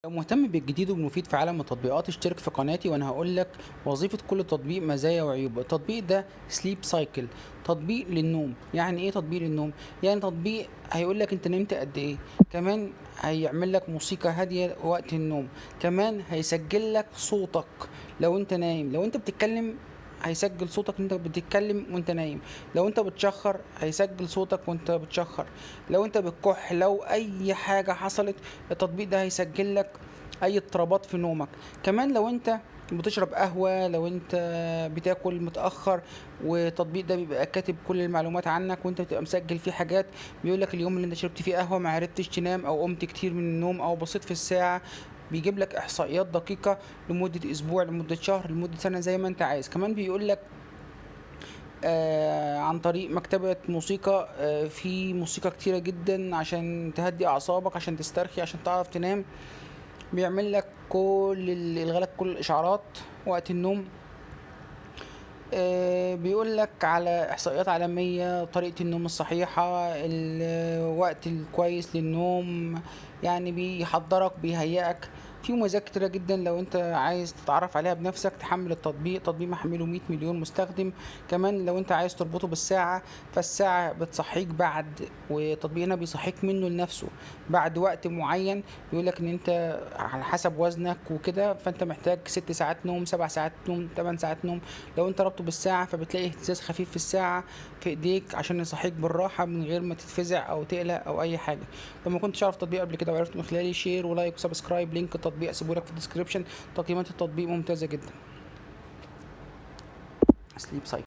لو مهتم بالجديد والمفيد في عالم التطبيقات اشترك في قناتي، وانا هقول لك وظيفة كل تطبيق، مزايا وعيوبه. التطبيق ده Sleep Cycle، تطبيق للنوم. يعني ايه تطبيق للنوم؟ يعني تطبيق هيقول لك انت نمت قد ايه، كمان هيعمل لك موسيقى هادية وقت النوم، كمان هيسجل لك صوتك لو انت نايم، لو انت بتتكلم هيسجل صوتك انت بتتكلم وانت نايم، لو انت بتشخر هيسجل صوتك وانت بتشخر، لو انت بتكح، لو اي حاجة حصلت التطبيق ده هيسجل لك اي اضطرابات في نومك. كمان لو انت بتشرب قهوة، لو انت بتاكل متأخر، والتطبيق ده بيبقى كاتب كل المعلومات عنك وانت بتبقى مسجل فيه حاجات، بيقول لك اليوم اللي انت شربت فيه قهوة ما عرفتش تنام، او قمت كتير من النوم، او بصيت في الساعة، بيجيب لك احصائيات دقيقة لمدة اسبوع، لمدة شهر، لمدة سنة، زي ما انت عايز. كمان بيقول لك عن طريق مكتبة موسيقى، في موسيقى كتيرة جدا عشان تهدي اعصابك، عشان تسترخي، عشان تعرف تنام. بيعمل لك كل الغى لك كل الاشعارات وقت النوم. بيقول لك على احصائيات عالمية، طريقة النوم الصحيحة، الوقت الكويس للنوم، بيحضرك بيهيئك. في مميزات كتيرة جدا لو انت عايز تتعرف عليها بنفسك تحمل التطبيق. تطبيق محمله 100 مليون مستخدم. كمان لو انت عايز تربطه بالساعة، فالساعة بتصحيك بعد، والتطبيق هنا بيصحيك منه لنفسه بعد وقت معين، بيقول لك ان انت على حسب وزنك وكده، فانت محتاج 6 ساعات نوم، 7 ساعات نوم، 8 ساعات نوم. لو انت ربطه بالساعة فبتلاقي اهتزاز خفيف في الساعة في ايديك عشان يصحيك بالراحة من غير ما تتفزع او تقلق او اي حاجة. لو ما كنتش عارف التطبيق قبل كده وعرفت من خلالي، share و like و subscribe. link التطبيق اسيبه لك في ال description. تقييمات التطبيق ممتازة جدا. Sleep Cycle.